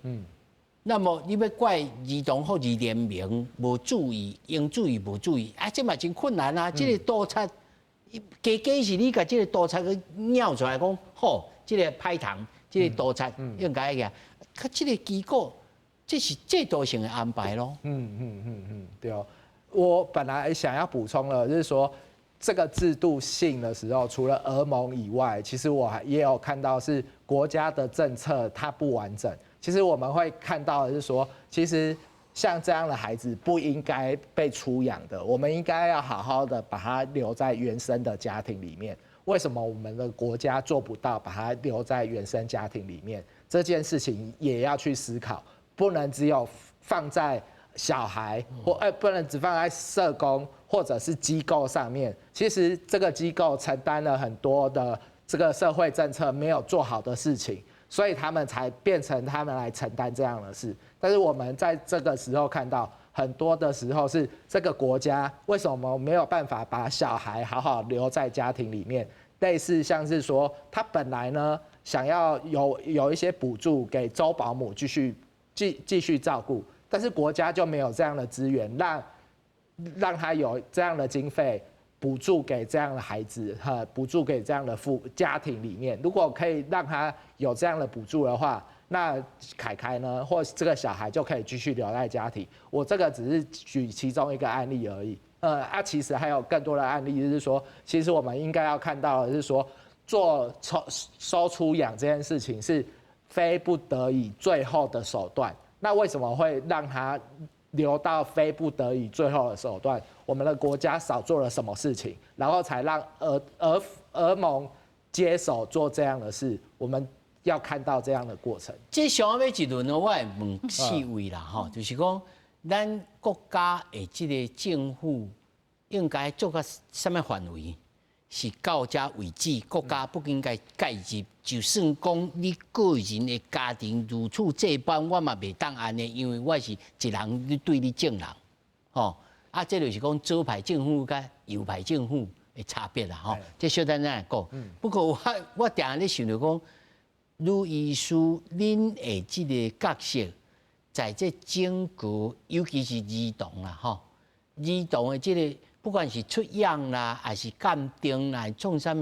那么你欲怪儿童福利联盟无注意，应注意无注意，啊，这嘛真困难啊！这个督察，加加是你共这个督察去鸟出来讲，好，这个歹虫，这个督察应该个，可这个机构，这是制度性的安排咯。对哦。我本来想要补充的，就是说这个制度性的时候，除了儿盟以外，其实我还也有看到是国家的政策它不完整。其实我们会看到的是说，其实像这样的孩子不应该被出养的，我们应该要好好的把他留在原生的家庭里面。为什么我们的国家做不到把他留在原生家庭里面？这件事情也要去思考，不能只有放在小孩或不能只放在社工或者是机构上面。其实这个机构承担了很多的这个社会政策没有做好的事情。所以他们才变成他们来承担这样的事，但是我们在这个时候看到很多的时候是这个国家为什么没有办法把小孩好好留在家庭里面？类似像是说他本来呢想要有一些补助给周保姆继续照顾，但是国家就没有这样的资源让他有这样的经费。补助给这样的孩子，哈，补助给这样的家庭里面，如果可以让他有这样的补助的话，那凯凯呢，或这个小孩就可以继续留在家庭。我这个只是举其中一个案例而已。其实还有更多的案例，就是说，其实我们应该要看到的是说，做收出养这件事情是非不得已最后的手段。那为什么会让他留到非不得已最后的手段？我们的国家少做了什么事情，然后才让儿盟接手做这样的事？我们要看到這樣的過程。這上尾一輪我會問四位啦，吼，就是講咱國家的這個政府應該做到啥物範圍？是到這為止，國家不應該介入。就算講你個人的家庭如此這般，我嘛袂當按呢，因為我是一人對你眾人，吼。啊，這就是講左派政府佮右派政府的差別啦，吼。這小等咱來講。不過我定定咧想著講，呂醫師，恁的這個角色，在這整個，尤其是兒童啦，吼，兒童的這個。不管是出樣啦，還是鑑定啦，創啥物，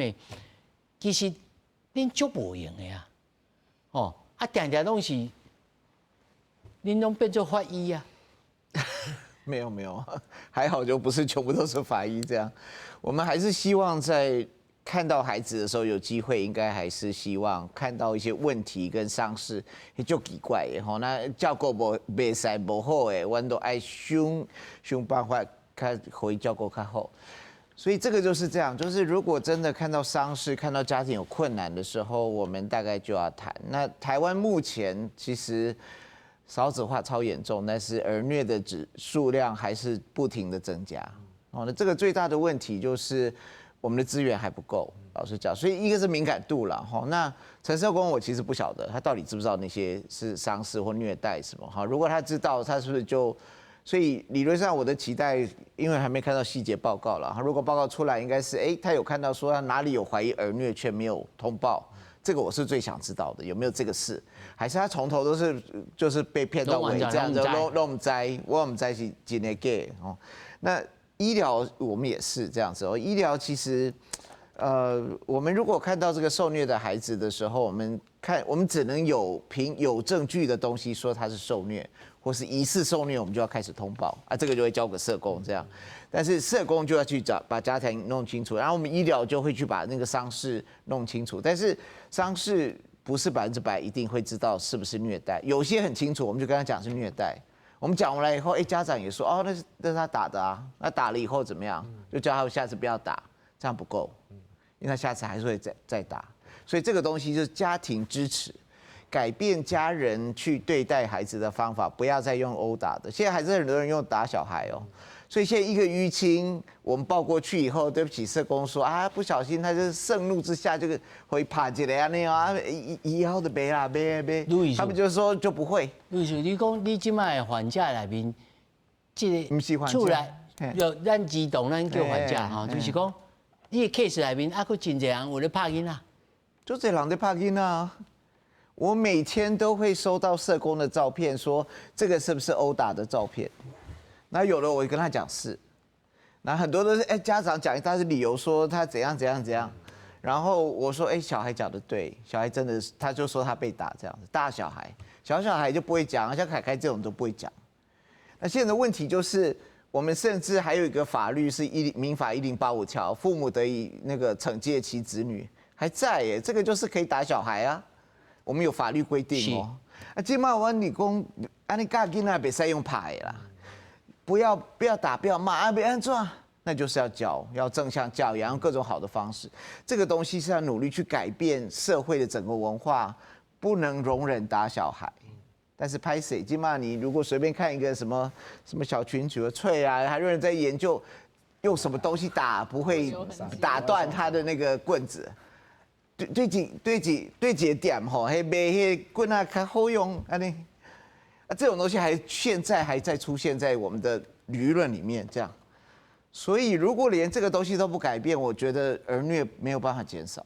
其實恁足無閒的啊，哦，啊，定定攏是，恁攏變做法醫啊？沒有沒有，還好就不是全部都是法醫這樣。我們還是希望在看到孩子的時候有機會，應該還是希望看到一些問題跟傷勢，足奇怪的吼。那照顧無袂使無好的，阮都愛想想辦法。看會照顧較好，所以這個就是這樣，就是如果真的看到傷勢，看到家庭有困難的時候，我們大概就要談。那台灣目前其實少子化超嚴重，但是兒虐的指數量還是不停的增加。哦，那這個最大的問題就是我們的資源還不夠，老實講，所以一個是敏感度了哈。那陳社工我其實不曉得他到底知不知道那些是傷勢或虐待什麼哈。如果他知道，他是不是就？所以理論上我的期待，因為還沒看到細節報告了。如果報告出來，應該是哎，他有看到說他哪裡有懷疑兒虐卻沒有通報，這個我是最想知道的，有沒有這個事？還是他從頭都是就是被騙到尾這樣子？攏毋知，我毋知是真的假哦。那醫療我們也是這樣子哦。醫療其實，我們如果看到這個受虐的孩子的時候，我們看我們只能有憑有證據的東西說他是受虐。或是疑似受虐，我們就要開始通報啊，這個就會交給社工這樣，但是社工就要去找把家庭弄清楚，然後我們醫療就會去把那個傷勢弄清楚，但是傷勢不是100%一定會知道是不是虐待，有些很清楚，我們就跟他講是虐待，我們講完了以後，哎，家長也說哦，那是他打的啊，那打了以後怎麼樣？就叫他下次不要打，這樣不夠，因為他下次還是會再打，所以這個東西就是家庭支持。改變家人去對待孩子的方法，不要再用毆打的。現在還是很多人用打小孩哦，所以現在一個淤青，我們報過去以後，對不起，社工說啊，不小心他就是盛怒之下，這個會拍一下那樣啊，以後就袂啦，袂袂，他們就說就不會。呂醫師，你講你這擺患者內面，這個毋是患者，厝內有咱兒童，咱叫患者吼，就是講你的 case 內面啊，閣真濟人有咧拍囡仔，足濟人咧拍囡仔。我每天都會收到社工的照片，說這個是不是毆打的照片？那有的我會跟他講是，那很多都是哎家長講一大堆理由說他怎樣怎樣怎樣，然後我說哎小孩講的對，小孩真的是他就說他被打這樣子，大小孩小小孩就不會講，像凱凱這種都不會講。那現在的問題就是，我們甚至還有一個法律是民法1085條，父母得以那個懲戒其子女，還在耶，這個就是可以打小孩啊。我們有法律規定哦。啊，這擺阮是講，按呢教囡仔袂使用拍的啦，不要打，不要罵，啊，欲按怎，那就是要教，要正向教養，用各種好的方式。這個東西是要努力去改變社會的整個文化，不能容忍打小孩。但是歹勢，這擺你如果隨便看一個什麼什麼小群組的脆啊，還有人在研究用什麼東西打不會打斷他的那個棍子。對對幾對幾對幾點吼，彼賣彼棍仔較好用，按呢啊，這種東西還現在還在出現在我們的輿論裡面，這樣。所以如果連這個東西都不改變，我覺得兒虐沒有辦法減少。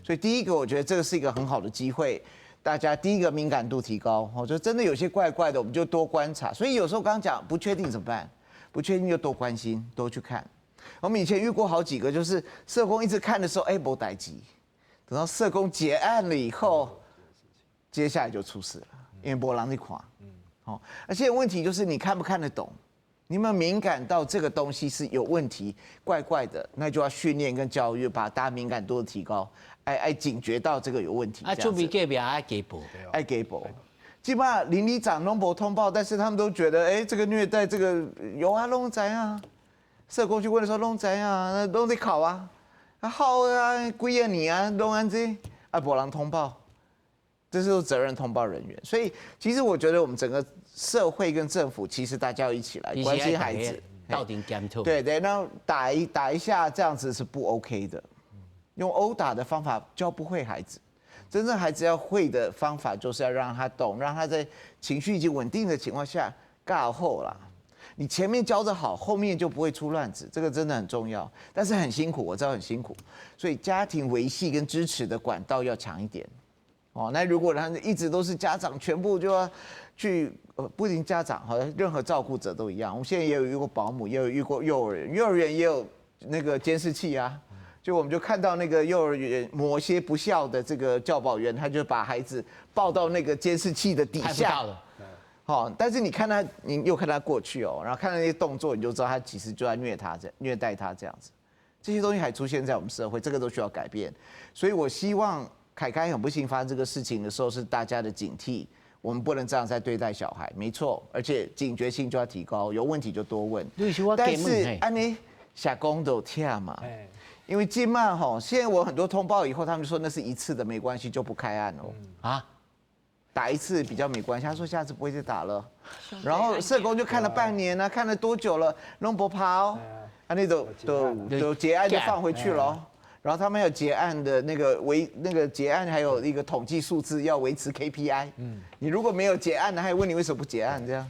所以第一個，我覺得這個是一個很好的機會，大家第一個敏感度提高，我覺得真的有些怪怪的，我們就多觀察。所以有時候剛剛講不確定怎麼辦？不確定就多關心，多去看。我們以前遇過好幾個，就是社工一直看的時候，哎，無代誌。等到社工結案了以後，接下來就出事了，因為無人咧看。好，那現在問題就是你看不看得懂？你有沒有敏感到這個東西是有問題、怪怪的？那就要訓練跟教育，把大家敏感度提高，愛愛警覺到這個有問題。啊，厝邊隔壁愛加報，愛加報。基本上鄰里長攏無通報，但是他們都覺得，哎，這個虐待，這個有啊，攏知啊。社工去問的時候，攏知啊，攏咧哭啊。啊好啊，幾仔年啊，攏按呢，啊無人通報。这是责任通报人员。所以其实我觉得我们整个社会跟政府，其实大家要一起来关心孩子，到底检讨。对对，那打一下这样子是不 OK 的，用殴打的方法教不会孩子。真正孩子要会的方法，就是要让他懂，让他在情绪已经稳定的情况下教好啦。你前面教的好，后面就不会出乱子，这个真的很重要。但是很辛苦，我知道很辛苦，所以家庭维系跟支持的管道要强一点。哦，那如果他一直都是家长全部就要去，不仅家长，好像任何照顾者都一样。我们现在也有遇过保姆，也有遇过幼儿园，幼儿园也有那个监视器啊。就我们就看到那个幼儿园某些不肖的这个教保员，他就把孩子抱到那个监视器的底下。好，但是你看他，你又看他过去哦，然后看到那些动作，你就知道他其实就在虐他，这虐待他这样子。这些东西还出现在我们社会，这个都需要改变。所以我希望凯凯很不幸发生这个事情的时候，是大家的警惕，我们不能这样再对待小孩，没错，而且警觉性就要提高，有问题就多问。但是按呢社工都疼嘛。因为这马吼，现在我很多通报以后，他们说那是一次的没关系，就不开案哦。啊，打一次比较没关系，他说下次不会再打了。然后社工就看了半年呢，看了多久了，攏無拍哦，啊那都结案就放回去了。然后他们有结案的那个维那个结案，还有一个统计数字要维持 KPI。嗯，你如果没有结案的，还问你为什么不结案这样。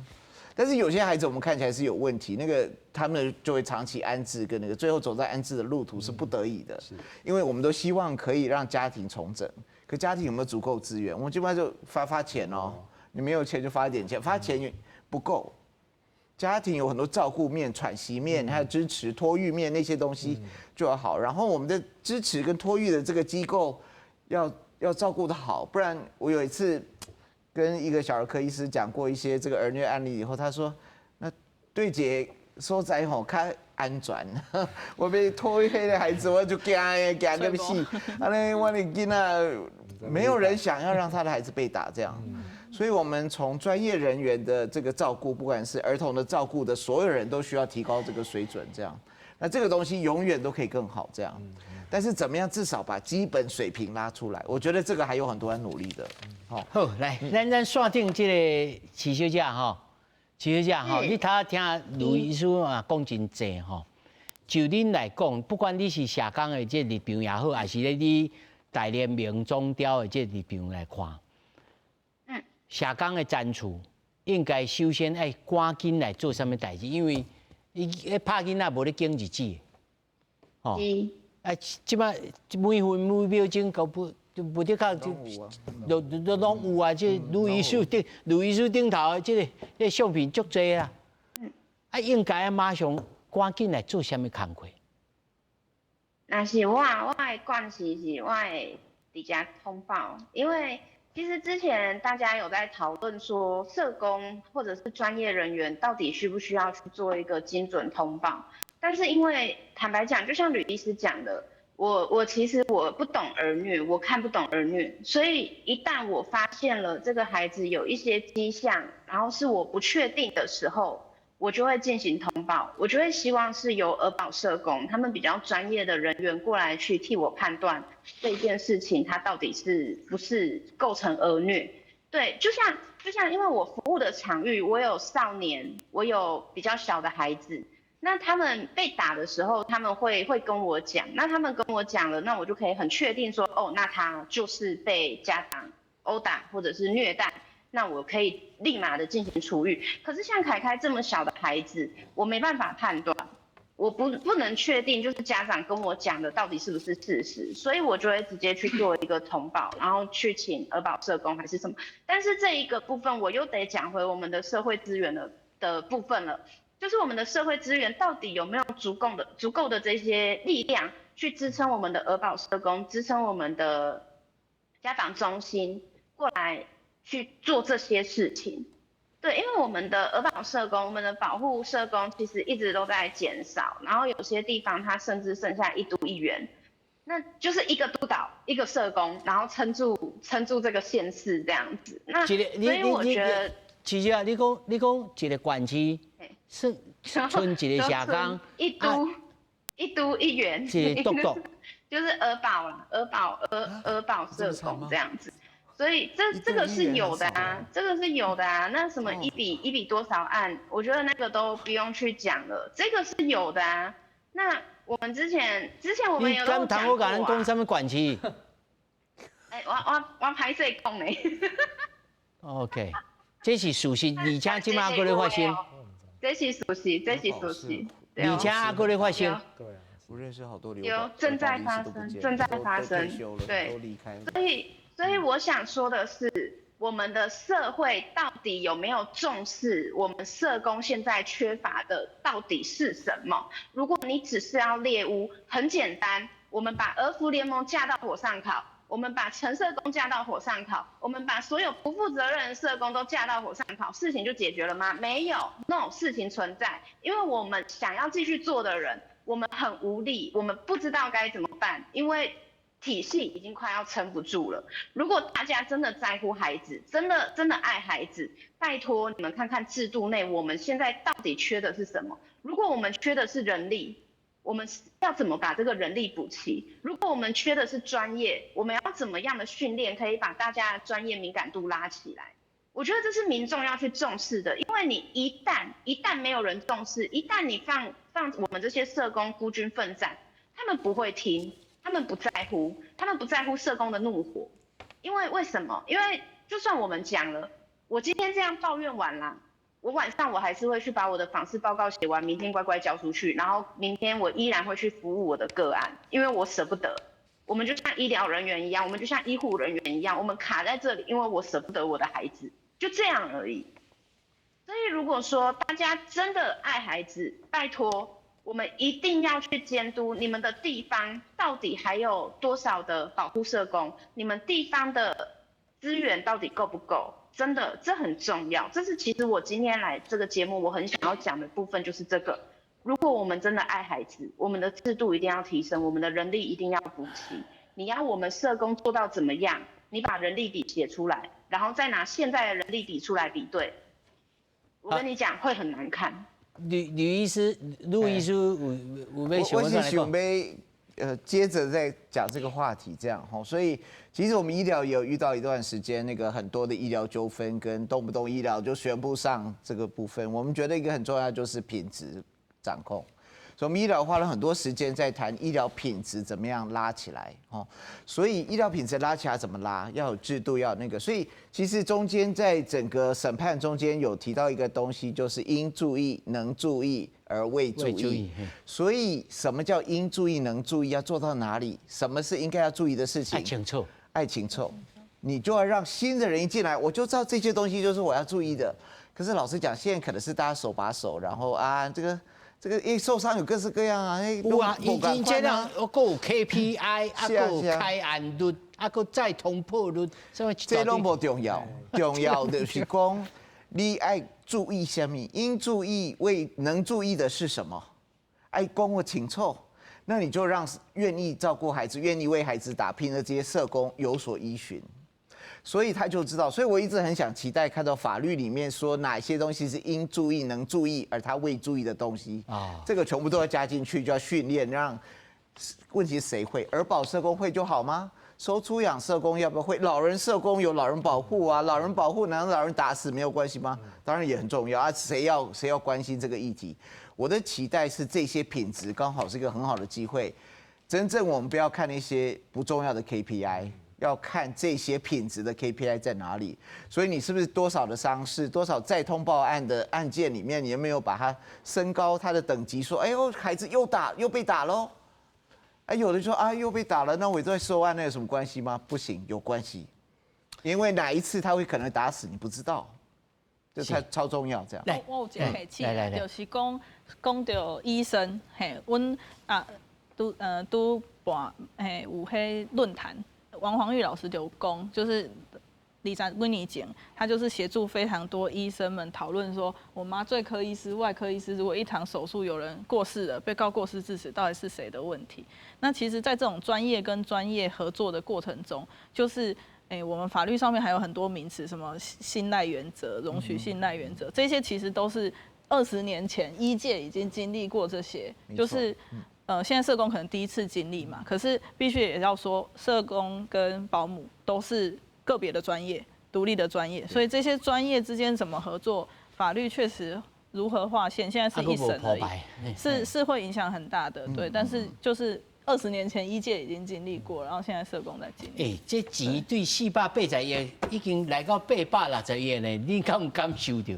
但是有些孩子我们看起来是有问题，那个他们就会长期安置，跟那个最后走在安置的路途是不得已的，是，因为我们都希望可以让家庭重整，可家庭有没有足够资源？我们基本上就发发钱哦，你没有钱就发一点钱，发钱不够，家庭有很多照顾面、喘息面，还有支持托育面那些东西就要好，然后我们的支持跟托育的这个机构要照顾得好，不然我有一次跟一个小儿科医师讲过一些这个儿虐案例以后，他说：“那对这所在吼较安全，我欲托彼个孩子，我就惊的惊得欲死。按呢，我的囡仔没有人想要让他的孩子被打这样，所以我们从专业人员的这个照顾，不管是儿童的照顾的所有人都需要提高这个水准，这样，那这个东西永远都可以更好这样。但是怎么样至少把基本水平拉出来？我觉得这个还有很多要努力的。好，好，来，咱线顶这个徐小姐吼，徐小姐吼，你頭聽呂醫師啊講真濟吼，就恁來講，不管你是社工的這個立場也好，還是咧你大聯盟總調的這個立場來看，社工的專處應該首先愛趕緊來做啥物代誌，因為伊咧拍囡仔無咧經日子，吼。啊，這擺每分每秒鐘都不無得靠就都都攏有啊！這呂醫師頂頭的這個相片足濟啊！啊，應該啊，馬上趕緊來做啥物工課？若是我的慣勢是我會直接通報，因為其實之前大家有在討論說，社工或者是專業人員到底需不需要去做一個精準通報？但是因為坦白講，就像呂醫師講的，我其實我不懂兒虐，我看不懂兒虐，所以一旦我發現了這個孩子有一些跡象，然後是我不確定的時候，我就會進行通報，我就會希望是由兒保社工他們比較專業的人員過來去替我判斷這件事情，它到底是不是構成兒虐。對，就像因為我服務的場域，我有少年，我有比較小的孩子。那他們被打的時候，他們會跟我講，那他們跟我講了，那我就可以很確定說，哦，那他就是被家長毆打或者是虐待，那我可以立馬的進行處遇。可是像凱凱這麼小的孩子，我沒辦法判斷，我不能確定，就是家長跟我講的到底是不是事實，所以我就會直接去做一個通報，然後去請兒保社工還是什麼。但是這一個部分，我又得講回我們的社會資源的部分了。就是我們的社會資源到底有沒有足夠的這些力量去支撐我們的兒保社工，支撐我們的家訪中心過來去做這些事情？對，因為我們的兒保社工、我們的保護社工其實一直都在減少，然後有些地方它甚至剩下一督一員，那就是一個督導一個社工，然後撐住這個縣市這樣子。那所以我覺得，其實啊，你講一個縣市。是賰一個社工，一督一員，一個督導，就是兒保啦，兒保兒兒保社工這樣子。所以這個是有的啊，這個是有的啊。那什麼一比多少案，我覺得那個都不用去講了，這個是有的啊。那我們之前我們有講過啊。你講什麼關係？欸，我歹勢講呢。 OK，這是事實，而且這馬閣咧發生。這是事實，這是事實。而且還閣咧發生。對啊，我認識好多有正在發生，正在發生。對，所以我想說的是，我們的社會到底有沒有重視我們社工現在缺乏的到底是什麼？如果你只是要獵巫，很簡單，我們把兒福聯盟架到火上烤，我們把陳社工架到火上烤，我們把所有不負責任的社工都架到火上烤，事情就解決了嗎？沒有，no，事情存在，因為我們想要繼續做的人，我們很無力，我們不知道該怎麼辦，因為體系已經快要撐不住了。如果大家真的在乎孩子，真的真的愛孩子，拜託你們看看制度內我們現在到底缺的是什麼？如果我們缺的是人力，我們要怎麼把這個人力補齊？如果我們缺的是專業，我們要怎麼樣的訓練可以把大家的專業敏感度拉起來？我覺得這是民眾要去重視的，因為你一旦沒有人重視，一旦你放我們這些社工孤軍奮戰，他們不會聽。他們不在乎，他們不在乎社工的怒火，因為為什麼？因為就算我們講了，我今天這樣抱怨完了，我晚上我還是會去把我的訪視報告寫完，明天乖乖交出去，然後明天我依然會去服務我的個案，因為我捨不得。我們就像醫療人員一樣，我們就像醫護人員一樣，我們卡在這裡，因為我捨不得我的孩子，就這樣而已。所以如果說大家真的愛孩子，拜託，我們一定要去監督你們的地方到底還有多少的保護社工，你們地方的資源到底夠不夠？真的，這很重要。這是其實我今天來這個節目，我很想要講的部分就是這個。如果我們真的愛孩子，我們的制度一定要提升，我們的人力一定要補齊。你要我們社工做到怎麼樣？你把人力比寫出來，然後再拿現在的人力比出來比對。我跟你講，會很難看。呂醫師，呂醫師有欲我是想欲接着再講這個話題，這樣吼，所以其實我們醫療也有遇到一段時間，那個很多的醫療糾紛跟動不動醫療就宣布上這個部分，我們覺得一個很重要就是品質掌控。所以我們醫療花了很多時間在談醫療品質怎麼樣拉起來，哦，所以醫療品質拉起來怎麼拉？要有制度，要有那個。所以其實中間在整個審判中間有提到一個東西，就是應注意、能注意而未注意。所以什麼叫應注意、能注意？要做到哪裡？什麼是應該要注意的事情？愛清楚，愛清楚，你就要讓新的人一進來，我就知道這些東西就是我要注意的。可是老實講，現在可能是大家手把手，然後啊這個。這個因為受傷有各式各樣啊，有啊，已經這樣，閣有 KPI，啊，閣有開案率，啊，閣再通報率，這攏無重要，重要就是講你愛注意啥物，應注意未能注意的是什麼，愛講予清楚，那你就讓願意照顧孩子、願意為孩子打拼的這些社工有所依循。所以他就知道，所以我一直很想期待看到法律裡面說哪些東西是應注意、能注意，而他未注意的東西啊，這個全部都要加進去，就要訓練，讓問題是誰會？兒保社工會就好嗎？收出養社工要不要會？老人社工有老人保護啊，老人保護難道老人打死沒有關係嗎？當然也很重要啊，誰要關心這個議題？我的期待是這些品質剛好是一個很好的機會，真正我們不要看那些不重要的 KPI。要看這些品質的 KPI 在哪裡，所以你是不是多少的傷勢，多少再通報案的案件裡面，你有沒有把它升高它的等級？說，哎呦，孩子又打又被打嘍，哎，有的說啊又被打了，那我在收案，那有什麼關係嗎？不行，有關係，因為哪一次他會可能打死你不知道，這才超重要。這樣，我有一個提醒，就是講講著醫生，嘿，阮啊拄辦嘿有彼論壇。王黃玉老師就講，就是20幾年前，他就是協助非常多醫生們討論說，我麻醉科醫師、外科醫師，如果一場手術有人過世了，被告過失致死，到底是誰的問題？那其實，在這種專業跟專業合作的過程中，就是我們法律上面還有很多名詞，什麼信賴原則、容許信賴原則，這些其實都是20年前醫界已經經歷過這些，就是。現在社工可能第一次經歷嘛，可是必須也要說，社工跟保姆都是个别的专业，独立的专业，所以这些专业之间怎么合作，法律确实如何划线，现在是一审而已，是会影响很大的，对。但是就是20年前医界已经经历过，然后现在社工在经历。哎，这钱对480亿已经来到860亿呢，你敢有感受著？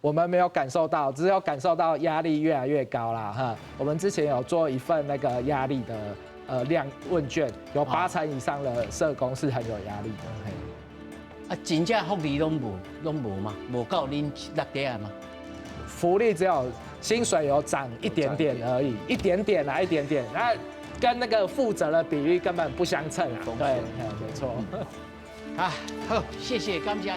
我们没有感受到，只有感受到压力越来越高啦哈。我们之前有做一份那个压力的量问卷，有8成以上的社工是很有压力的。啊，真正福利攏無，攏無嗎？無夠恁落底啊嗎？福利只有薪水有漲一點點而已，一點點啊，一點點，那跟那個負責的比例根本不相稱啊。對，沒錯。啊，好，謝謝，感謝。